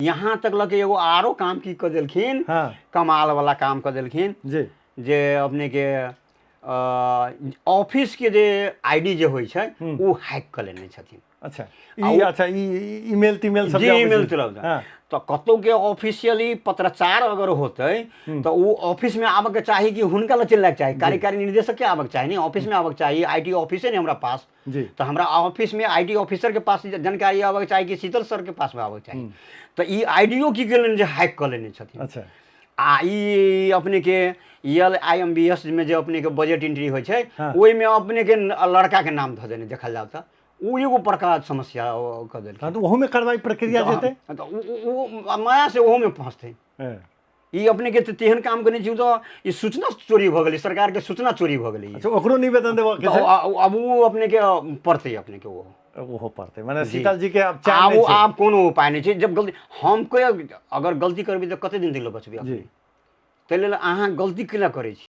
यहाँ तक लऽ के एगो आरो काम की कऽ देलखिन। कमाल वाला काम कऽ देलखिन। जे अपने के ऑफिस के जे आईडी जे होइ छै, ओ हैक कऽ लेने छथिन। अच्छा, ई अच्छा, ई ईमेल तीमेल सब जे ईमेल तरफ। तऽ कतौ के ऑफिशियली पत्राचार अगर होतै तऽ ओ ऑफिस में आबऽ के चाही कि हुनका लग चलि जायके चाही? कार्यकारी निर्देशक के आबऽ के चाही? नहीं, ऑफिस में आबऽ के चाही। IT ऑफिसे ने हमरा पास। तऽ हमरा ऑफिस में IT officer के पास जानकारी आबऽ के चाही कि शीतल सर के पास में आबऽ के चाही? तऽ ई आईडीओ की केलनि जे हैक कऽ लेने छथिन। आ ई अपने के LIMBS में जे अपने के बजट एंट्री होइ छै, ओहिमे अपने के लड़का के नाम धऽ देने। देखल जाउ तऽ ओ एगो बड़का समस्या कऽ देलखिन। तऽ ओहूमे कार्रवाई प्रक्रिया जेतै। तऽ ओ माया से ओहोमे फँसतै। ई अपने के तऽ तेहन काम केने छी, तऽ ई सूचना चोरी भऽ गेलै, सरकार के सूचना चोरी भऽ गेलै। अच्छा, ओकरो निवेदन देबऽ के छै? आब ओ अपने के पड़तै, अपने के ओ ओहो पड़तै। माने शीतल जी के आब चैन आब नहि छै। आब कोनो उपाय नहि छै। जब गलती हम के अगर गलती करबै तऽ कते दिन तक बचबै? ताहि लेल अहाँ गलती केना करै छी?